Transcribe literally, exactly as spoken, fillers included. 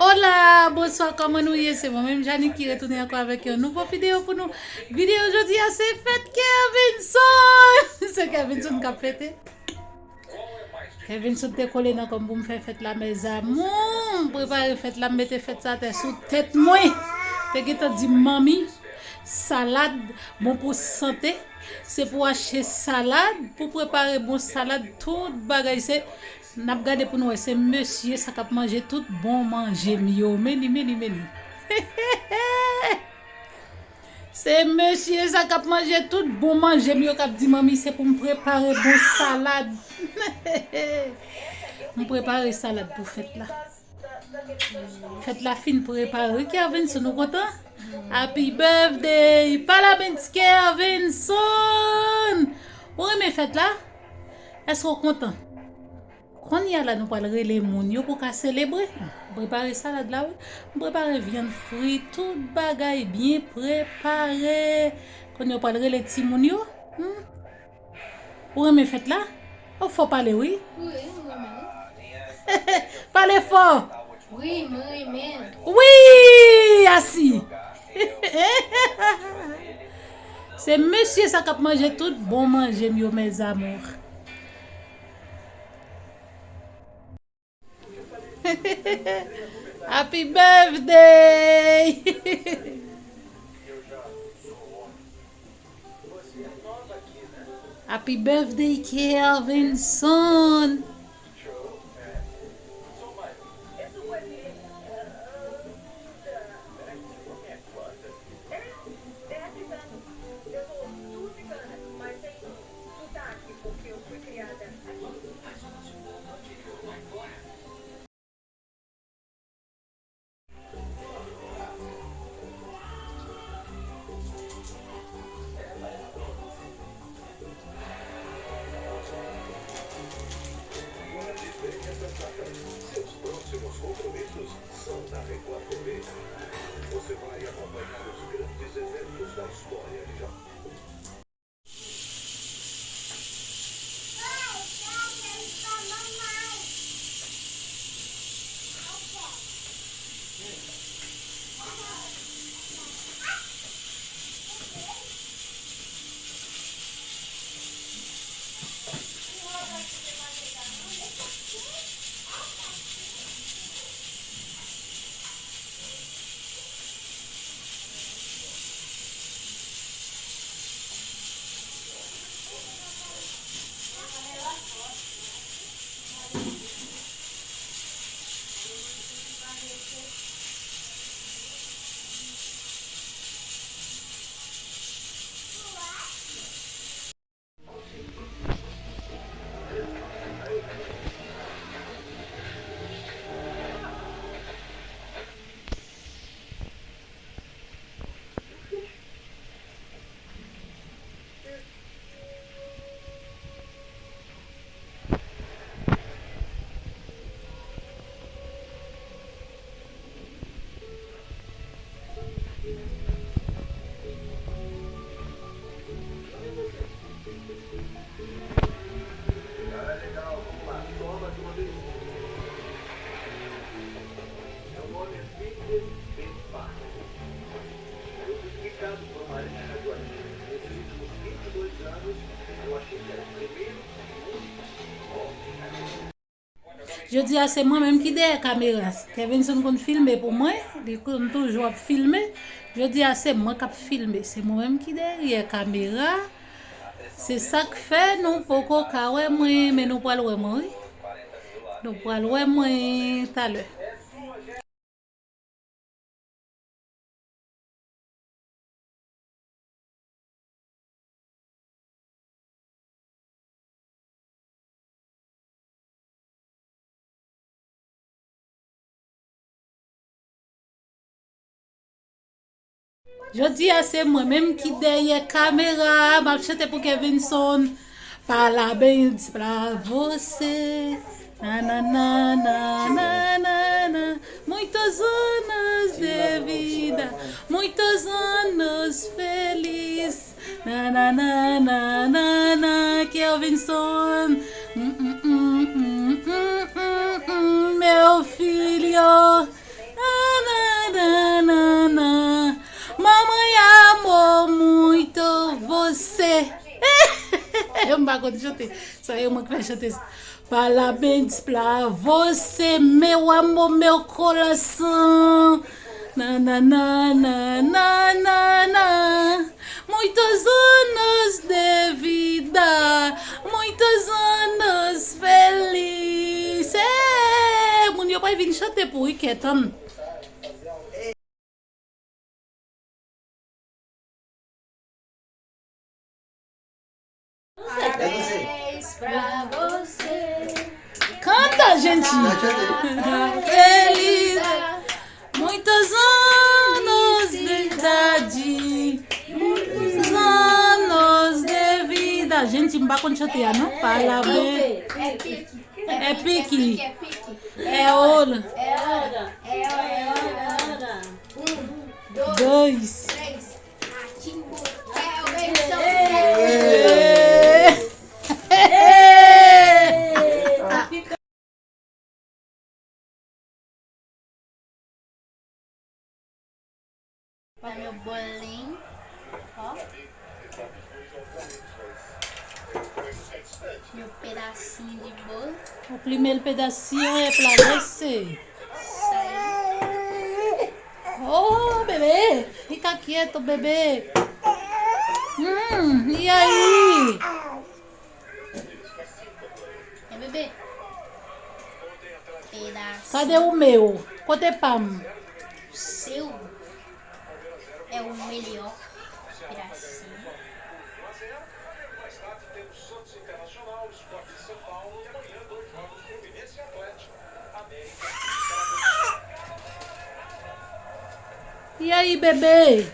Hola, bonswa, kòman nou ye? Se mwen menm, Janique, ki retounen ankò avèk yon nouvo videyo pou nou. Videyo jodi a, se fèt Kervinson! Se Kervinson k ap fete. Kervinson te kole nan kò m pou m fè fèt la, mes amours. M prepare fèt la, m mete fèt sa atè sou tèt mwen. Te gentan di manmi, salad bon pou sante. Se pou achte salad, pou prepare bon salad, tout bagay se, n ap gade pou nou wè, se mesye sa k ap manje tout bon manje m yo. Men li, men li, men li. Se mesye sa k ap manje tout bon manje m yo k ap di manmi se pou m prepare bon salad. M prepare salad pou fèt la. Fèt la fin prepare. Kervinson, ou kontan? Happy birthday! Pale a Bendy Kervinson! Ou renmen fèt la? Èske w kontan? Kounye a la nou pral rele moun yo pou ka selebre. M prepare salad la, wi. M prepare vyann fri, tout bagay byen prepare. Kounye a w pral rele timoun yo. Hmm? Ou renmen fèt la? Ou fò pale, wi. Wi, m renmen. Pale fò. Wi, m renmen. Wi, asi. Se mesye sa k ap manje tout bon manje m yo, mes amours. Happy birthday! Happy birthday, Kervinson! Seus próximos compromissos são na Record T V. Você vai acompanhar os grandes eventos da história de Japão. Jodi a se mwen menm ki dèyè kamera. Kervinson konn filme pou mwen, li konn toujou ap filme. Jodi a se mwen k ap filme, se mwen menm ki dèyè kamera. Se sa k fè nou poko ka wè mwen, men nou pral wè mwen, wi. Nou pral wè mwen talè. Jodi a se mwen menm ki dèyè kamera, m ap chante pou Kervinson. Pala Bendy, pala você. Na, na, na, na, na, na, na. Muitos anos de vida, muitos anos felizes. Na, na, na, na, na, na, Kervinson. Hum, hum, hum, hum, hum, hum, hum, meu filho. Pa konn chante. Sa e mwen ki fè chante sa. Parabéns pra você, meu amor, meu coração. Na, na, na, na, na, na, na. Muitos anos de vida, muitos anos felizes. Moun yo pa vin chante pou ou, kèt, tann. Parabéns pra você. Canta, gente. Feliz. Muitos anos de idade. Muitos anos de vida. Gente, m pa konn chante a, non? Parabéns. É pique. É pique. É ouro. É hora. É hora. Um, dois. Dois. Três. Meu bolinho, ó. Meu pedacinho de bolo. O primeiro pedacinho é pra você. Isso aí. Oh, bebê, fica quieto, bebê. Hum, e aí? É, bebê. Pedacinho. Cadê o meu? Cadê pam? Seu é o melhor. Gracinha. E aí, bebê?